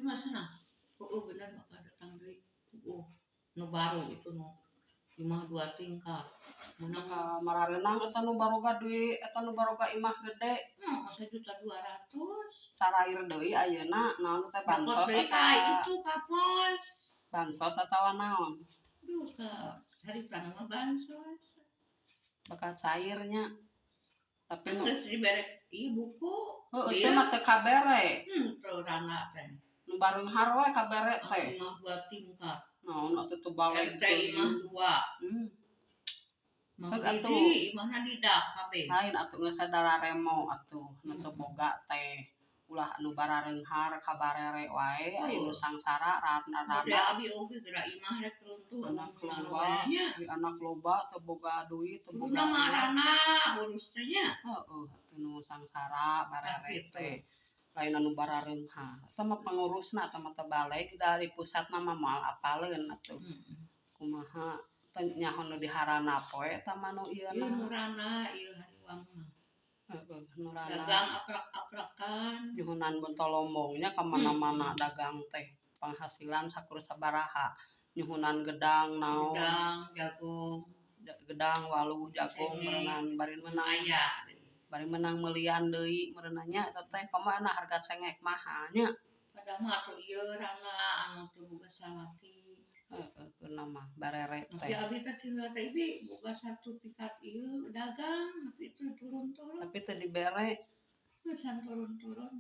Mah cenah heueuh bener bakal datang deui. Heueuh. Nu baru itu nu imah dua tingkat. Menang. Ka marareunang eta nu baroga duit, eta nu baroga imah gede. 1.200.000. Carair deui ayeuna naon teh, Bansos bansos deui eta? Ka itu ka pos. Bansos atawa naon? Duh, ka harita mah bansos. Bakal cairnya, tapi nu Geus dibere ieu buku. Heueuh. Iya. Mah teu kabere. Teu rana teh. Nu bareunghar we kabere teh. Imah dua tingkat. Naon atuh teu balik RT imah dua. Mah Heuh atuh. di imahna didak kabeh. Lain atuh, geus sadararemo atuh nu teu boga teh, ulah anu barareunghar kabarere wae. Aya nu sangsara Model rana. Abi oge geura imah rek runtuh. Anak meunang loba. we nya. Di anak loba, teu boga duit, teu boga Kuduna mah rana urus teh nya. Heeh atuh, nu sangsara barere Gitu. teh lain anu barareunghar. Eta mah pengurusna eta mah teu baleg, dari pusatna mah moal apaleun atuh. Kumaha teu nyaho nu diharana poe eta mah nu ieu. Ieu nu Na rana ieu hariwang mah. Heeh, nu rana. Dagang aprak-aprakan. Nyuhunan bentolombong nya ka mana-mana dagang teh, penghasilan sakur sabaraha, nyuhunan gedang naon. Gedang, jagung. Gedang, waluh, jagung. Cengek. Meureunan bari menang. Aya. Bari menang meulian deui meureunna nya eta teh, komo anu harga cengek mahal nya. Padahal mah atuh ieu rana anu teu boga salaki. Heeh, keuna mah barere Tapi teh. Abi teh tinggal teh ibi boga sertifikat ieu dagang, tapi itu turun-turun. Tapi teu dibere. Can turun-turun.